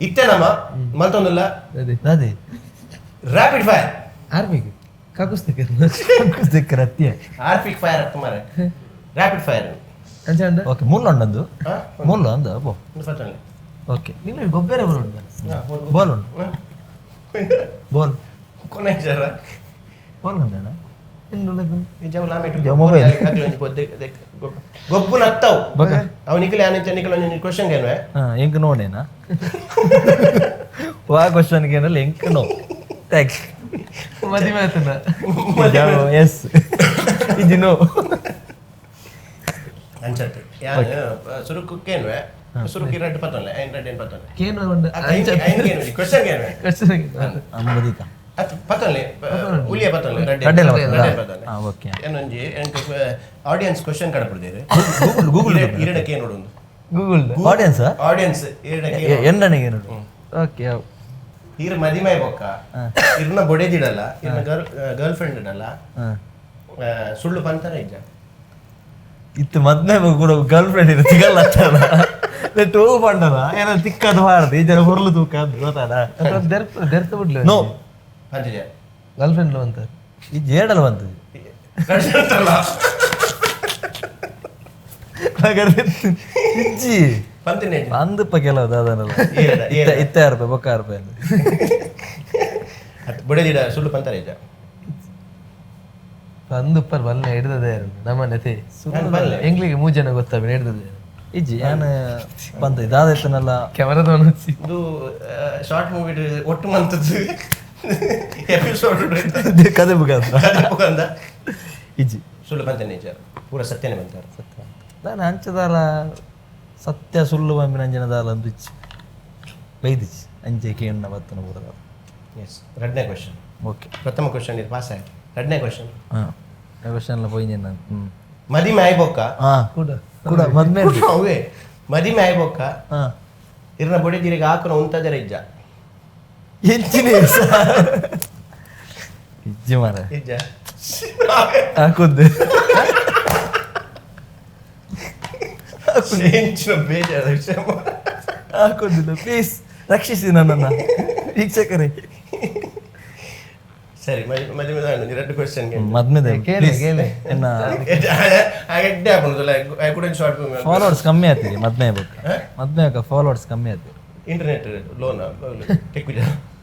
ಇತ್ತೆ ನಮ್ಮ ಮಲ್ತೊಂದುಲ್ಲ. ಅದೇ. ಅದೇ. Rapid fire. ಆರ್ಮಿಗೆ ಕಾಕುಸ್ತಕ್ಕೆ. ರತ್ಯ. ಆರ್ಪಿಕ್ ಫೈರ್ ಅತ್ತ ಮಾರೆ, ರ್ಯಾಪಿಡ್ ಫೈರ್. ಅಂಚ ಅಂಡ. ಓಕೆ, ಮುಲ್ಲ ಉಂಡಂದು ಮುಲ್ಲ ಅಂದ ಬೋ. ಓಕೆ. ನಿನ್ನ ಗೊಬ್ಬರ ಬರೋಣ. ಬಾಲ್ ಉಂಡು, ಬಾಲ್. ಕೊನೆ ಜರ. ಬಾಲ್ ಉಂಡಣ್ಣ. ಮೊಬೈಲ್ ಗೊಬ್ಬು ನತ್ತವು. ಬಕ. ಅವು ನಿಖಿಲ್ ಯಾನಿಂಚ ನಿಖಿಲ್ ಒಂಜಿ ಕ್ವಶನ್ ಕೇನುವೆ. ಹಾಂ, ಎಂಕ್ ನೋಡೇನಾ? ವಾ ಕ್ವಶನ್ ಕೇನಲ್ಲ, ಎಂಕ್ ನೋ, thanks. ಮದುವೆ ಆತನ? ಎಸ್, ಇಜ್ಜಿ, ನೋ. ಅಂಚತ್ ಯಾನ್ ಸುರುಕು ಕೇನುವೆ. ಸುರುಕು ರಡ್ಡ್ ಪತ್ತೊನ್ಲೆ, ಐನ್ ರಡ್ಡ್ ಏನ್ ಪತ್ತೊನ್ಲೆ. ಕೇನು ಒಂದು. ಐನ್ ಕೇನುವೆ, ಕ್ವಶನ್ ಕೇನುವೆ. ಕ್ವಶನ್. ಅಂಬದಿಕ. ಅತ್ ಪತ್ತೊನ್ಲೆ, ಉಲಿಯ ಪತ್ತೊನ್ಲೆ ರಡ್ಡ್. ರಡ್ಡೆಲ. ರಡ್ಡೆ ಪತ್ತೊನ್ಲೆ. ಹಾಂ, ಓಕೆ. ಏನೊಂಜಿ ಎಂಕ್ ಆಡಿಯನ್ಸ್ ಕ್ವಶನ್ ಕಡಪುಡ್ದೇರು. Google, Google. ಇರಡ ಕೇನೋಡು. ಗೂಗಲ್. ಆಡಿಯನ್ಸ್. ಆಡಿಯನ್ಸ್ ಇರಡ ಕೇನು. ಎಂಡನಿಗೆ ನೋಡು. ಓಕೆ. ಇರ್ ಮದಿಮೈ ಬೊಕ್ಕ ಇರ್ನ ಬೊಡೆದಿಡಲ್ಲ, ಇರ್ನ ಗರ್ಲ್ ಫ್ರೆಂಡ್ ಇಡಲ್ಲ, ಹಾಂ. ಸುಳ್ಳು ಪಂತರ ಇಜ್ಜ? ಇತ್ತು ಮದ್ಮೆ ಕೂಡ ಗರ್ಲ್ ಫ್ರೆಂಡ್ ಇರೋ ಸಿಗಲ್ಲ ಅತ್ತಲ್ಲ, ಟೂ ಪಂಡನ ಏನೋ ತಿಕ್ಕದು ಬಾರ್ದು, ಈ ಜನ ಹೊರ್ಲು ತೂಕ ಅಂತ ಗೊತ್ತಾಡ. ದೆರ್ಪ ದೆರ್ತ ಬಿಡ್ಲು. ನೋ. ಪಂಚಜ. ಗರ್ಲ್ ಫ್ರೆಂಡ್ ಅಂತ. ಈ ಜೇಡಲ್ ಬಂತದ್ದು. ಅಂತಲ್ಲ. ಇಜ್ಜಿ. ಪಂತಿನೇ. ಅಂದಪ್ಪ ಕೆಲವು ದಾದನಲ್ಲ. ಏರಡ, ಇತ್ತ ಇತ್ತ ರೂಪಾಯಿ ಬೊಕ್ಕ ರೂಪಾಯಿ. ಅತ್ ಬೊಡೆದಿಡ ಸುಳ್ಳು ಪಂತರ ಇಜ್ಜ? ಅಂದುಪ್ಪರ್ ಬಲ್ಲ ಹಿಡ್ದದೆ ನಮ್ಮ ನೆತೆ. ನಾನು ಬಲ್ಲೆ. ಎಂಗ್ಲಿಗೆ ಮೂರು ಜನ ಗೊತ್ತಾಗ ಹಿಡ್ದದೆ. ಇಜ್ಜಿ, ಯಾನ್ ಬಂತ ದಾದ ಇತ್ತನಲ್ಲ. ಕ್ಯಾಮರಾದ ಹಚ್ಚಿ. ಇದು ಶಾರ್ಟ್ ಮೂವಿ ಒಟ್ಟು ಮಂತದ್ದು ಎಪಿಸೋಡ್. ಕದೆ ಬುಗ. ಅಂದ. ಇಜ್ಜಿ. ಸುಳ್ಳು ಪಂತನೇ ಇಜ್ಜ, ಪೂರ ಸತ್ಯನೇ ಬಂತಾರೆ. ಸತ್ಯ ನಾನು ಅಂಚದಾಲ, ಸತ್ಯ ಸುಳ್ಳು ಬಂಬಿನ ಅಂಜಿನ ದಾಲ ಅಂದು ಇಚ್ಚಿ ಬೈದಿಚ್ಚಿ ಅಂಚೆ ಕೇಣ್ಣ ಬತ್ತನ ಪೂರ. ಎಸ್, ಎರಡನೇ ಕ್ವಶನ್. ಓಕೆ. ಪ್ರಥಮ ಕ್ವಶನ್ ಇದು ಪಾಸ್ ಆಯ್ತು, ಎರಡನೇ ಕ್ವಶನ್. ಹಾಂ, ಕ್ವಶನ್ ಎಲ್ಲ ಪೋಯಿಂಜೆ ನಾನು. ಹ್ಞೂ. ಮದಿಮೆ ಆಯ್ಬೊಕ್ಕ ಹಾಂ. ಕೂಡ. ಕೂಡ ಮದ್ಮೆ. ಅವೇ ಮದಿಮೆ ಆಯ್ಬೊಕ್ಕ ಹಾಂ. ಇರ್ನ ಬೊಡೆದಿರಿಗೆ ಹಾಕುನ ಉಂತದರ ಇಜ್ಜ? ಎಂಚಿನ ಇಜ್ಜಿ ಮಾರ. ಇಜ್ಜ. ಹಾಕುದು. ಎಂಚಿನ ಬೇಜಾರದ ವಿಷಯ. ಹಾಕೋದಿಲ್ಲ, ಪ್ಲೀಸ್ ರಕ್ಷಿಸಿ ನನ್ನನ್ನು ವೀಕ್ಷಕರೇ. ಸರಿ, ಮದಿಮೆ ಎರಡು ಕ್ವಶನ್. ಮದ್ಮೆದೆ. ಕೇಳಿ, ಕೇಳಿ. ಎನ್ನ ಎಡ್ಡೆ ಹಾಕೊಂಡು I couldn't short movie. Followers ಕಮ್ಮಿ ಆಗ್ತೀರಿ ಮದ್ಮೆ ಬೇಕು. ಮದ್ಮೆ ಆಗ ಫಾಲೋವರ್ಸ್ ಕಮ್ಮಿ ಆಗ್ತೀರಿ. ಇಂಟರ್ನೆಟ್ ಲೋನ್ ಟೆಕ್ವಿಜ.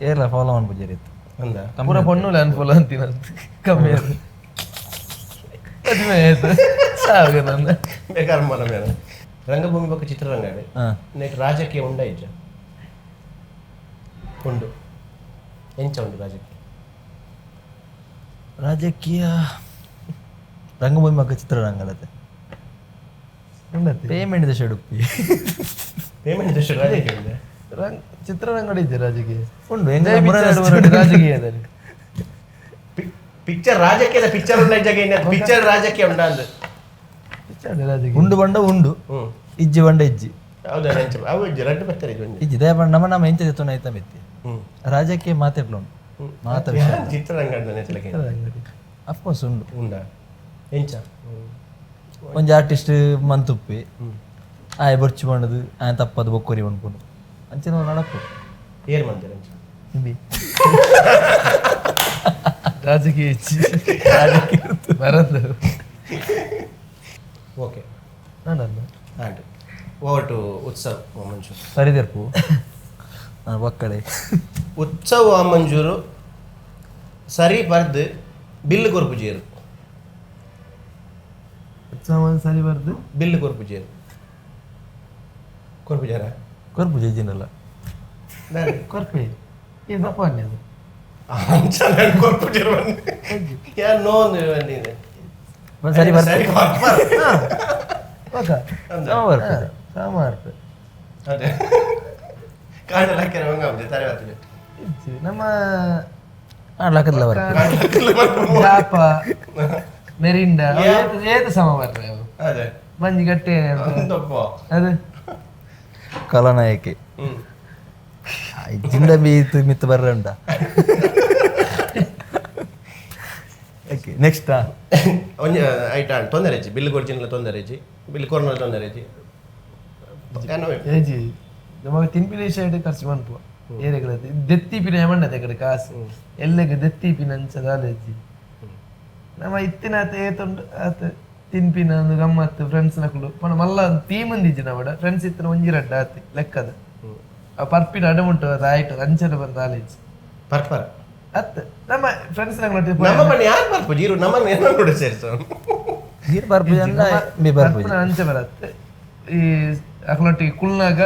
ಏರ್ಲ ಫಾಲೋ ಅನ್ಪುಜರಿ ಇತ್ತು. ಅಂದ. ಪೂರ ಪೊಣ್ಣು ಅನ್ಫೋಲ ಅಂತೀನಿ ಕಮ್ಮಿ ಅದು. ಮದುವೆ ಆಯ್ತು ಸಾವು ನನ್ನ. ಬೇಕಾದ್ರೆ ಮನ ಮೇಲೆ ರಂಗಭೂಮಿ ಬೊಕ್ಕ ಚಿತ್ರರಂಗ. ಹಾಂ. ನೆಟ್ ರಾಜಕೀಯ ಉಂಡ ಇಜ್ಜ? ಉಂಡು, ಎಂಚ ಉಂಡು ರಾಜಕೀಯ? ರಾಜಕೀಯ ರಂಗಭೂಮಿ ಮಕ್ಕ ಚಿತ್ರರಂಗದತೆ? ಉಂಡತಿ. ಪೇಮೆಂಟ್ ದಶ ಉಡುಪಿ. ಪೇಮೆಂಟ್ ದಶ ರಾಜಕೀಯ ಉಂಡೆ. ರಂಗ್ ಚಿತ್ರರಂಗಡ ಇದ್ದೆ ರಾಜಕೀಯ. ಉಂಡು. ಜೈ ಪಿಕ್ಚರ್ ಬರೋಡು ರಾಜಕೀಯದಲ್ಲಿ. ಪಿಕ್ಚರ್ ರಾಜಕೀಯದ ಪಿಕ್ಚರ್ ಉಂಡ ಇಜ್ಜ? ಪಿಕ್ಚರ್ ರಾಜಕೀಯ ಉಂಡ ಅಂದ್. ಪಿಕ್ಚರ್ ರಾಜಕೀಯ. ಉಂಡು ಬಂಡ ಉಂಡು. ಇಜ್ಜಿ ಬಂಡ ಇಜ್ಜಿ. ಹೌದಾ? ಎಂಚ ಅವು ಇಜ್ಜಿ, ರಡ್ಡು ಬರ್ತಾರೆ ಇಜ್ಜಿ ಒಂಜಿ. ಇಜ್ಜಿ ದಯ ಬಂಡ ನಮ್ಮ ನಮ್ಮ ಎಂಚ ಜೊತೆ ಐತ ಮೆತ್ತಿ. ರಾಜಕೀಯ ಮಾತೆಟ್ಲು ಉಂಡು ಮಾತ ವಿಷಯ. ಯಾನ್ ಚಿತ್ರರಂಗ ನೆಚ್ಚಲಕ್ಕೆ. ಚಿತ್ರರಂಗಡಿ. ಅಫ್ಕೋರ್ಸ್ ಉಂಡು. ಉಂಡ, ಎಂಚ? ಒಂಜಿ ಆರ್ಟಿಸ್ಟ್ ಮಂತುಪ್ಪಿ ಆಯ್ ಬೊರ್ಚು ಬಂಡದು ಆಯ್ ತಪ್ಪದು ಬೊಕ್ಕೊರಿ ಉಂಡ್ಪುಂಡು ಅಂಚಿನ ನಡಪು. ಏರ್ ಮಂತಾರೆ ಎಂಚ? ಹಿಂದಿ ರಾಜಕೀಯ ಇಜ್ಜಿ ಬರಂದು. ಓಕೆ. ನಾನಲ್ಲ. And over to Utsav Vamanjoor. ಸರಿದರ್ಪು ನಾನು ಒಕ್ಕಡೆ. ಉತ್ಸವ್ ವಾಮಂಜೂರು ಸರಿ ಪರ್ದು ಬಿಲ್ಲು ಕೊರ್ಪುಜೇರು. ಉತ್ಸವ ಸರಿ ಬರ್ದು. ಬಿಲ್ಲು ಕೊರ್ಪುಜೇರು, ಕೊರ್ಪುಜಾರ? ಕೊರ್ಪು ಜಜ್ಜಿನಲ್ಲ. ಕೊರ್ಪೆ ಏನು ತಪ್ಪ ಅದು. ಅಂಚ ಕೊರ್ಪುಜೇರು ಯಾರು ನೋ ಒಂದು. ಸರಿ ಬರ್ತ. ಸರಿ ಬರ್ಪರ್. ಓಕ. ಸಮ ಬರ್ಪು. ಸಾಮಾರ್ಪೆ. ಅದೇ ಕಾಂಡಲ ಹಾಕ್ಯಾರ ಹಂಗ ಆಗುದು ತರೆ ಬರ್ತದೆ. ಇಜ್ಜಿ ನಮ್ಮ. ಲಕ್ಕದಲ್ಲ ಬರ್ಪು. ಜಾಪ ಮೆರಿಂಡ ಏತ ಏತ ಸಮ ಬರ್ರೆ ಅವು. ಅದೇ. ಬಂಜಿ ಗಟ್ಟಿ. ತಪ್ಪ. ಅದು. ಕಲನಾಯಕಿ. ಜಿಂದ ಬೀತ್ ಮಿತ್ ಬರ್ರೆ ಉಂಟ. Okay, next. ಒಂಜಿ ಐಟ ತೊಂದರೆ ಇಜ್ಜಿ, ಬಿಲ್ ಕೊರ್ಜಿನಲ ತೊಂದರೆ ಇಜ್ಜಿ, ಬಿಲ್ ಕೊರ್ನಲ ತೊಂದರೆ ಇಜ್ಜಿ. ಏಜಿ. ನಮಗೆ ತಿನ್ಪಿನ ವಿಷಯ ಖರ್ಚು ಮನ್ಪುವ ಏರೆಗಳ ದೆತ್ತಿ ಪಿನ ಮಣ್ಣದೆ ಕಡೆ ಕಾಸು ಎಲ್ಲೆಗೆ ದೆತ್ತಿ ಪಿನ ಅಂಚ ದಾಲೆಜ್ಜಿ ನಮ್ಮ ಇತ್ತಿನ ಆತ ಏತುಂಡು ಆತ ತಿನ್ಪಿನ ಒಂದು ಗಮ್ಮತ್ತು ಫ್ರೆಂಡ್ಸ್ ನಕುಲು ಪಂಡ ಮಲ್ಲ ಟೀಮ್ ಒಂದಿಜ್ಜಿ ನಮ್ಮಡ ಫ್ರೆಂಡ್ಸ್ ಇತ್ತಿನ ಒಂಜಿ ರಡ್ಡ ಆತಿ ಲೆಕ್ಕದ. ಆ ಪರ್ಪಿನ ಅಡಮುಂಟು ಅದು ಆಯ್ತು ಅಂಚನೆ ಬಂದ ಆಲೇಜ್ ಪರ್ಪರ್ ಅತ್ ನಮ್ಮ ಫ್ರೆಂಡ್ಸ್ ನಕುಲು ನಮ್ಮ ಬಣ್ಣ ಯಾರು ಬರ್ಪು ಜೀರು ನಮ್ಮನ್ನು ಏನೋ ನೋಡಿ ಸೇರಿಸ ನೀರು ಬರ್ಪುಜಿ ಅಂಡ ಬಿ ಬರ್ಪುಜಿ. ಪರ್ಪಿನ ಅಂಚೆ ಬರತ್ತೆ ಈ ಅಕ್ಲೊಟ್ಟಿಗೆ ಕುಲ್ನಾಗ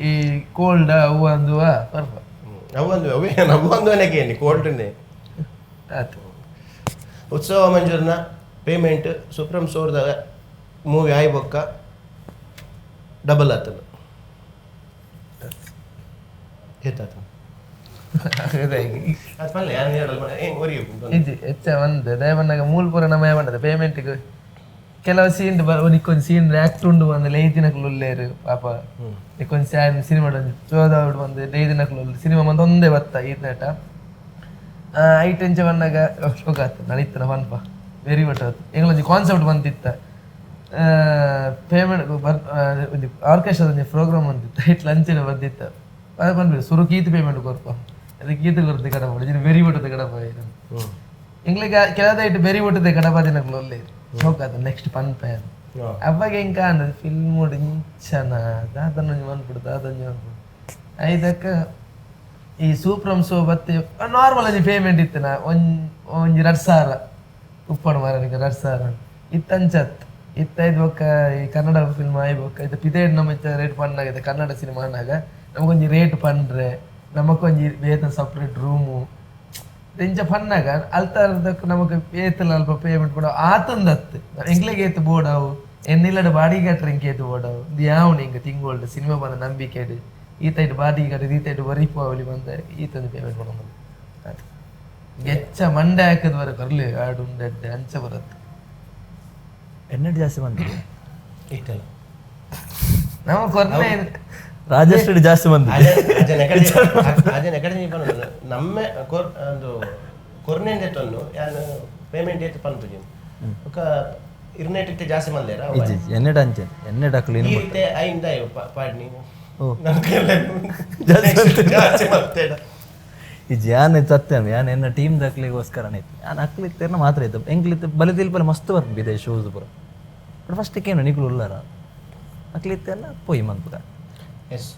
ಈ ಕೋಲ್ಡ್ ಅವು ಅಂದುವ ಪರ್ಪ. ಅವು ಅವೇ ನವ್ವು ಒಂದು ಕೇಳಿ ಕೋಲ್ಡ್ನೇ. ಆತು. ಉತ್ಸವ ಮಂಜೂರ್ನ ಪೇಮೆಂಟ್ ಸುಪ್ರೀಂ ಸೋರ್ದ ಮೂವಿ ಆಯ್ ಬೊಕ್ಕ ಡಬಲ್ ಆತನ ಏತಾತ ಅದು ಪಲ್ಲೆ ಯಾರು ಹೇಳಲ್ಲ ಏನು ಒರಿ. ಇಜ್ಜಿ ಹೆಚ್ಚ ಒಂದು ದಯಬಣ್ಣಗ ಮೂಲ ಪೂರ ನಮ್ಮ ಬಂಡದ ಪೇಮೆಂಟ್ಗೆ ಕೆಲವು ಸೀನ್ ಒಂದಿಕ್ಕೊಂದು ಸೀನ್ ಆಕ್ಟ್ ಉಂಡು ಬಂದು ಲೇದಿನಕ್ಲು ಉಲ್ಲೇರು ಪಾಪ ಇಕ್ಕೊಂದು ಸ್ಯಾನ್ ಸಿನಿಮಾ ಚೋದಾವಡ್ ಬಂದು ಲೇದಿನಕ್ಲು ಸಿನಿಮಾ ಬಂದು ಒಂದೇ ಬತ್ತ ಈತನೇಟ ಐಟ್ ಎಂಚ ಬಂದಾಗ ಶೋಕ ಆತು ನಳಿತನ ಪನ್ಪ ವೆರಿ ಬಟ್ ಆತು ಎಂಗ್ಲೊಂಜಿ ಕಾನ್ಸೆಪ್ಟ್ ಬಂತಿತ್ತ ಪೇಮೆಂಟ್ ಬರ್ ಒಂಜಿ ಆರ್ಕೆಸ್ಟ್ರಾ ಒಂಜಿ ಪ್ರೋಗ್ರಾಮ್ ಬಂದಿತ್ತ ಇಟ್ಲ ಅಂಚನೆ ಬಂದಿತ್ತ ಅದು ಬಂದ್ಬಿಡು ಸುರು ಕೀತು ಪೇಮೆಂಟ್ ಕೊರ್ಪ ಅದಕ್ಕೆ ಕೀತು ಕೊರ್ದು ಕಡಪ ವೆರಿ ಬಟ್ಟದ ಕಡಪ ಎಂಗ್ಲಿಗೆ ಕೆಲದೈಟ್ ಬೆರಿ ಬಟ್ಟದೆ ಕಡಪ ದಿನಕ್ಲು ಒಲ್ಲೆ ಶೋಕ ಆತು ನೆಕ್ಸ್ಟ್ ಪನ್ಪ ಅವಾಗ ಎಂಕ ಅಂದ ಫಿಲ್ಮ್ ಇಂಚನ ದಾದನೊಂಜಿ ಮನ್ಪುಡು ದಾದೊಂಜಿ ಮನ್ಪುಡು ಐದಕ್ಕ ಈ ಸೂಪ್ರಮ್ ಸೋ ಬತ್ತೆ ನಾರ್ಮಲ್ ಒಂಜಿ ಪೇಮೆಂಟ್ ಇತ್ತನ ಒಂಜ್ ಒಂಜಿ 2000 ಉಪ್ಪಣ ಮಾರನಿಗೆ 2000 ಇತ್ತಂಚತ್ ಇತ್ತೈದು ಬೊಕ್ಕ ಈ ಕನ್ನಡ ಫಿಲ್ಮ್ ಆಯ್ ಬೊಕ್ಕ ಇದು ಪಿದೇಡ್ ನಮ್ಮ ರೇಟ್ ಪಣ್ಣಾಗಿದೆ ಕನ್ನಡ ಸಿನಿಮಾ ಅನ್ನಾಗ ನಮಗೊಂಜಿ ರೇಟ್ ಪಂಡ್ರೆ ನಮಕೊಂಜಿ ವೇತನ ಸಪ್ರೇಟ್ ರೂಮು ಇಂಚ ಪನ್ನಾಗ ಅಲ್ತರ್ದಕ್ಕೆ ನಮಕ್ ಏತಲ ಅಲ್ಪ ಪೇಮೆಂಟ್ ಕೂಡ ಆತಂದತ್ತು ಎಂಗ್ಲಿಗೆ ಏತು ಬೋರ್ಡ್ ಅವು ಎನ್ನಿಲ್ಲಡ ಬಾಡಿಗೆ ಕಟ್ರೆ ಇಂಕ ಏತು ಬೋರ್ಡ್ ಅವು ಇದು ಯಾವನು ಹಿಂಗ ತಿಂಗೋಲ್ಡ್ ಸಿನಿಮಾ ಬಂದ ನಂಬಿಕೆ ಈತೈಟ್ ಬಾಡಿಗೆ ಕಟ್ಟಿದ್ ಈತೈಟ್ ವರಿಪು ಅವಲಿ ಬಂದ ಈತಂದು ಪೇಮೆಂಟ್ ಮಾಡೋದು ಗೆಚ್ಚ ಮಂಡೆ ಹಾಕದ್ ಬರ ಕರ್ಲಿ ಆಡು ಉಂಡೆಡ್ಡೆ ಅಂಚ ಬರತ್ತೆ. ಎಣ್ಣೆ ಜಾಸ್ತಿ ಬಂದಿದೆ. ಇಷ್ಟಲ್ಲ. ನಮ್ಮ ಕೊರ್ನೆ. ರಾಜಶ್ರೀ ಜಾಸ್ತಿ ಬಂದಿದೆ. ಅಜನ ಕಡೆ ಪನ್ನೊಂದು ನಮ್ಮ ಕೊರ್ ಒಂದು ಕೊರ್ನೆಂದೆ ತೊಂದು ಯಾನ್ ಪೇಮೆಂಟ್ ಏತು ಪನ್ಪುಜಿ ಬೊಕ ಇರ್ನೆಟ್ ಇತ್ತೆ ಜಾಸ್ತಿ ಮಲ್ದೇರ. ಇಜ್ಜಿ ಇಜ್ಜಿ ಎಣ್ಣೆ ಅಂಚೆ ಎಣ್ಣೆ ಡಕ್ಲು ಈ ರೀತಿ ಐಂದ ಪಾಡ್ನಿ. ಓ. ಜಾಸ್ತಿ ಜಾಸ್ತಿ ಮಲ್ತೇಡ. ಇಜ್ಜಿ ಯಾನ್ ಸತ್ಯ ಯಾನ್ ಎನ್ನ ಟೀಮ್ ದಕ್ಲಿಗೋಸ್ಕರನೇ ಇತ್ತು ಯಾನ್ ಅಕ್ಲಿತ್ತೇರ್ನ ಮಾತ್ರ ಇತ್ತು ಎಂಕ್ಲಿತ್ತು ಬಲೆ ತಿಲ್ಪಲೆ ಮಸ್ತ್ ಬರ್ಪು ಇದೆ ಶೋಸ್ ಪೂರ ಬಟ್ ಫಸ್ಟ್ ಕೇನು ನಿಕ್ಲು ಉಲ್ಲಾರ ಅಕ್ಲಿತ್ತೆಲ್ಲ ಪೋಯಿ ಮನ್ಪುದ. ಎಸ್.